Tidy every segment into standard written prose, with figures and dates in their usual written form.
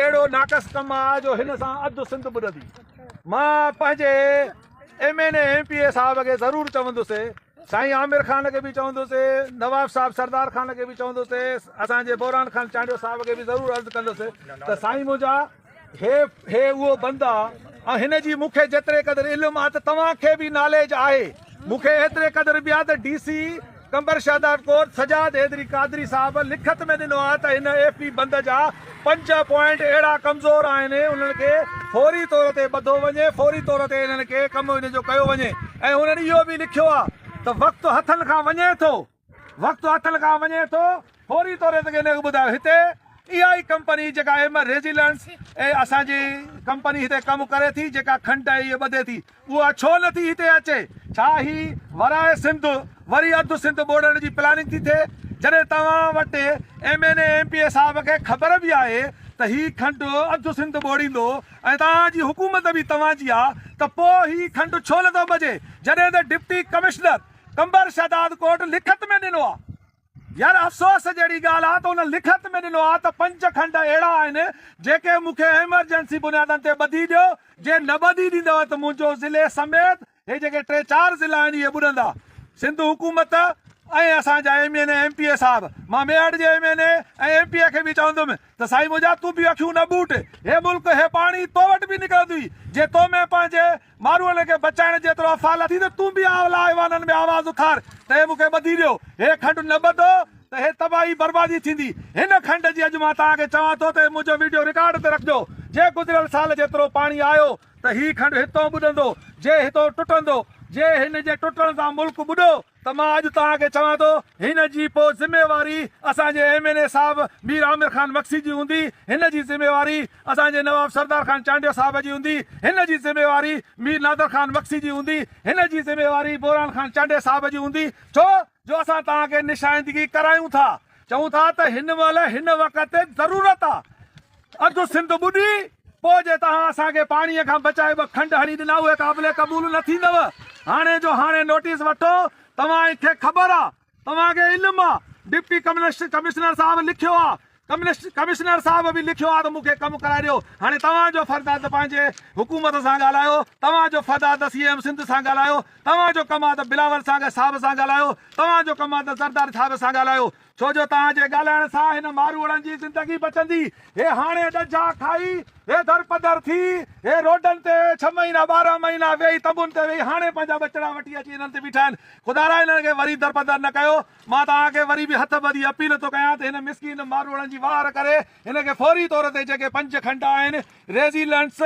اهڙو ناقص ڪم آ جو هن سان اڌ سنڌ ٻڏندي. مان پنهنجي M N A M P A صاحب کي ضرور چوندس، سائين عامر خان کي به چوندس، نواب صاحب سردار خان کي به چوندس، اسان جي بوران خان چانڊيو صاحب کي به ضرور عرض ڪندس ته سائين منهنجا هي هي اهو بند آ ۽ هن جي مون کي جيتري قدر علم آ ته توهان کي به ناليج آهي مون کي ايتري قدر به آ ته ڊي سي قمبر شهدادڪوٽ سجاد حيدري قادري صاحب لکت ۾ ڏنو آ ته هن ايف پي بند جا پنج پوائنٽ اهڙا ڪمزور آهن انهن کي فوري طور تي ٻڌو وڃي فوري طور تي انهن کي ڪم ان جو ڪيو وڃي ۽ انهن اهو به لکيو آ ته وقت هٿن کان وڃي ٿو. وقت هٿن کان وڃي ٿو، فوري طور تي هن کي ٻڌايو هتي اها ئي ڪمپني جيڪا ايمر ريزيلنس ۽ اسان جي ڪمپني هتي ڪم ڪري ٿي جيڪا کنڊ ۽ اهي ٻڌي ٿي اها ڇو نه ٿي هتي اچي ڇا هي ورائي سنڌ وري اڌ سنڌ ٻوڙڻ جي پلاننگ ٿي ٿئي جڏهن توهان وٽ M N A M P A صاحب کي خبر به آهي ته هي کنڊ اڌ سنڌ ٻوڙيندو ۽ توهان جي حڪومت به توهان جي آ ته پوء هي کنڊ ڇو نه ٿو ٻجي جڏهن ته ڊپٽي ڪمشنر قمبر شهدادڪوٽ لکت ۾ ڏنو آ. يار افسوس جهڙي ڳالهه آ ته ان لکت ۾ ڏنو آ ته پنج کنڊ اهڙا آهن جيڪي مون کي ايمرجنسي بنيادن تي ٻڌي ڏيو جي نه ٻڌي ڏيندؤ ته منهنجو ضلعي سميت هي جيڪي ٽي چار ضلعا آهن اهي ٻڏندا. سنڌ حڪومت ۽ اسان جا M N A M P A صاحب مان ميهڙ جي M N A ۽ M P A کي به چوندم ته سائين منهنجا تون به اکيون نه ٻوٽ هي ملڪ هي پاڻي تو وٽ به نڪرندوئي جي تو ۾ پنهنجي ماروئڙن کي بچائڻ جيترو افعال اٿي ته تون به اعليٰ ايوانن ۾ آواز اٿار ته هي مون کي ٻڌي ڏيو. هي کنڊ نه ٻڌو ته هي تباهي بربادي ٿيندي. هن کنڊ جي اڄ مان توهان کي چوان ٿو ته هي منهنجو ويڊيو رڪارڊ تي رکجو. جي گذريل سال جيترو پاڻي آيو ته هي کنڊ هتون ٻڏندو، جي هتون ٽٽندو، جي هن جي ٽٽڻ سان ملڪ ٻڏو ته مان اڄ توهان کي چوان ٿو هن جي پوء ذميواري اسان جي ايم اين اي صاحب مير عامر خان مگسي جي هوندي، هن جي ذميواري اسان جي نواب سردار خان چانڊيو صاحب جي هوندي، هن جي ذميواري مير نادر خان مگسي جي هوندي، هن جي ذميواري بوران خان چانڊيي صاحب جي هوندي، ڇو جو اسان توهان کي نشائندگي ڪرايون ٿا، چئون ٿا ته هن مهل هن وقت ضرورت آ اڌ سنڌ ٻڏي پوء جي توهان اسان کي پاڻي کان بچائي ٻه کنڊ هڻي ڏنا اهي قابل قبول نه ٿيندو هاڻي جو هاڻي نوٽيس وٺو توهان کي خبر آ توهان کي علم آ ڊپٽي ڪمشنر صاحب لکيو آ ڪمشنر صاحب به لکيو آ ته مون کي ڪم ڪرائي ڏيو هاڻي توهان جو فرض آ ته پنهنجي حڪومت سان ڳالهايو توهان جو فرض آ ته سي ايم سنڌ سان ڳالهايو توهان جو ڪم آ ته بلاول سانگي صاحب سان ڳالهايو توهان جو ڪم آ ته زرداري صاحب سان ڳالهايو ڇو جو توهان جي ڳالهائڻ سان هن ماروئڙن جي زندگي بچندي. هي هاڻي ڏنجها کائي، هي درپدر ٿي، هي روڊن تي ڇهه مهينا 12 مهينا ويهي تنبن تي ويهي هاڻي پنهنجا ٻچڙا وٺي اچي هنن تي بيٺا آهن. خدارا هنن کي وري درپدر نه ڪيو. مان توهان کي وري به هٿ ٻڌي اپيل ٿو ڪيان ته هن مسڪين ماروئڙن جي واهر ڪري هن کي فوري طور تي جيڪي پنج کنڊ آهن ريزيلنس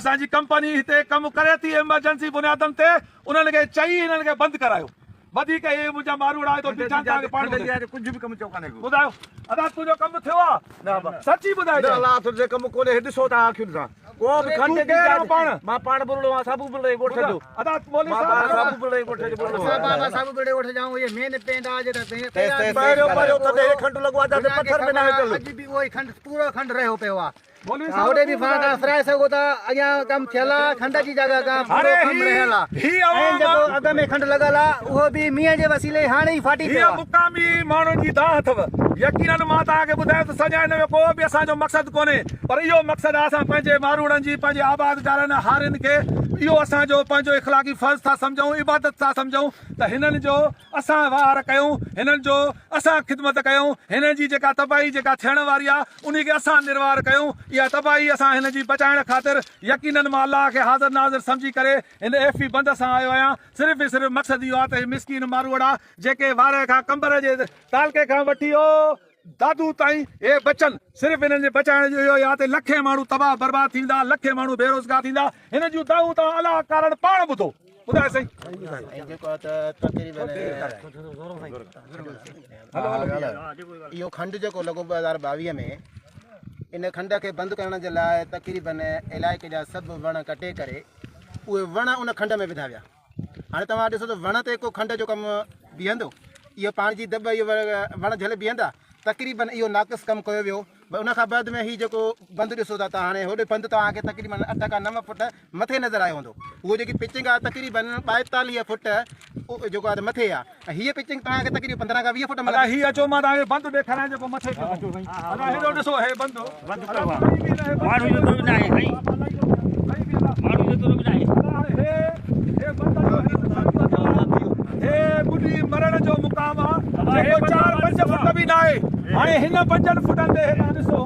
اسان جي ڪمپني هتي ڪم ڪري ٿي ايمرجنسي بنيادن تي انهن کي چئي هنن کي بند ڪرايو. وڌيڪ اهي منهنجا ماروئڙا آهي تو بيٺا آهن توهان کي پاڻ ٻڌايو. ڪجهه به ڪم ٿيو ڪانهي ڪو. ٻڌايو ادا تنهنجو ڪم ٿيو آ سچي ٻڌائجانء. نه الله تنهنجي ڪم ڪونهي هي ڏسو توهان اکين سان ڪو به کنڊ تون ڪير آن پاڻ. مان پاڻ ٻرڙو آهيان صابو ٻرڙي ڳوٺ جو. ادا مولوي مان صاحب پاڻ صابو ٻرڙي ڳوٺ جو ٻرڙو اسان آهيان. بابا صابو ٻرڙي ڳوٺ جا آهيون اهي مين پينڊ آ جيڪا پهريون پهريون تڏهن هي کنڊ لڳو آ جاتي پٿر به ناهي پيل. اڄ به اهو ئي کنڊ پورو کنڊ رهيو پيو آ. مولوي صاحب هوڏي به تون فان ٻڌاء. تان ڦرائي سگهو ٿا اڳيان ڪم ٿيل آ کنڊ جي جڳهه کان پورو هاڻي ڪم هي رهيل آ هي ۽ عوام جيڪو اڳ ۾ کنڊ لڳل آ اهو به مينهن جي وسيلي هاڻي ئي ڦاٽي هي پيو آ. مقامي ماڻهن جي دانهن اٿو. يقينن مان توهان کي ٻڌايان ته سڄا هن ۾ ڪو به اسان جو مقصد ڪونهي پر اهو مقصد آ اسان پنهنجي ماروئڙن جي پنهنجي آبادگارن هارين کي اهو اسان جو پنهنجو اخلاقي فرض ٿا سمجهون عبادت ٿا سمجهون ته هنن جو اسان واهر ڪيون، هنن جو اسان خدمت ڪيون، هنن جي جيڪا تباهي جيڪا ٿيڻ واري آ، انهي کي اسان نروار ڪيون، اها تباهي اسان هن جي بچائڻ خاطر يقينن مان الله کي حاضر ناظر سمجهي ڪري هن ايف پي بند سان آيو آهيان، صرف ۽ صرف مقصد اهو آ ته هي مسڪين ماروئڙا جيڪي وارهه کان قمبر جي تعلقي کان وٺي او دادو تائين اهي بچن، صرف هنن جي بچائڻ جو اهو ئي آ ته لکين ماڻهو تباهه برباد ٿيندا، لکين ماڻهو بيروزگار ٿيندا، هنن جون دانهون توهان الله ڪارڻ پاڻ ٻڌو. ٻڌاء سائين. ۽ جيڪو آ ته تقريبن اهو کنڊ جيڪو لڳو 2022 ۾ ان کنڊ کي بند ڪرڻ جي لاء تقريبن علائقي جا سڀ وڻ ڪٽي ڪري اهي وڻ ان کنڊ ۾ وڌا ويا هاڻي توهان ڏسو ته وڻ تي ڪو کنڊ جو ڪم بيهندو اهو پاڻ جي دٻ اهو وڻ جهلي بيهندا تقريبن اهو ناقص ڪم ڪيو ويو. ان کان بعد ۾ هي جيڪو بند ڏسو ٿا توهان هاڻي هوڏي بند توهان کي تقريبن 8 کان 9 فوٽ مٿي نظر آيو هوندو. اهو جيڪي پچنگ آهي تقريبن 42 فوٽ جيڪو آهي مٿي آهي ۽ هيء پچنگ توهان کي تقريبن 15 کان 20 فوٽ ادا ملندي. هي اچو مان توهان کي بند ڏيکاريان جيڪو مٿي پيو آهي. ادا هيڏو ڏسو هي بند. ادا پاڻي به نه هي بند. ادا هاڻي هي هي بند جو هي هي ٻڏي مرڻ جو مقام آ جيڪو 4 5 فوٽ به ناهي. هاڻي هن 5 فوٽن تي هي توهان ڏسو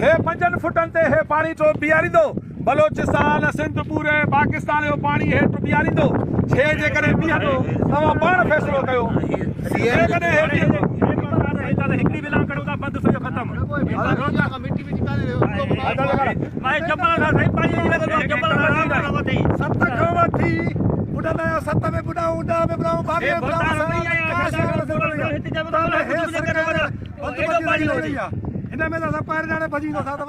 هي 5 فوٽن تي هي پاڻي ٽو بيهاريندو. بلوچستان، سنڌ پوري پاڪستان جو پاڻي هيٺ بيهاريندو. هي جيڪڏهن بيهندو توهان پاڻ فيصلو ڪيو. جيڪڏهن هي بيهندو. ست کان وٺي ٻڏندا آهيون ست ۾ ٻڏائون ڏهه ۾ ٻڏائون ٻاويهه ۾ ٻڏائون ڪا شيء ڪانه نظر آئي آهي. هي سرڪار بند ٻڌي رهي آهي. هن ۾ ته اسان پائر ڄاڻي ڀڄي وينداسين.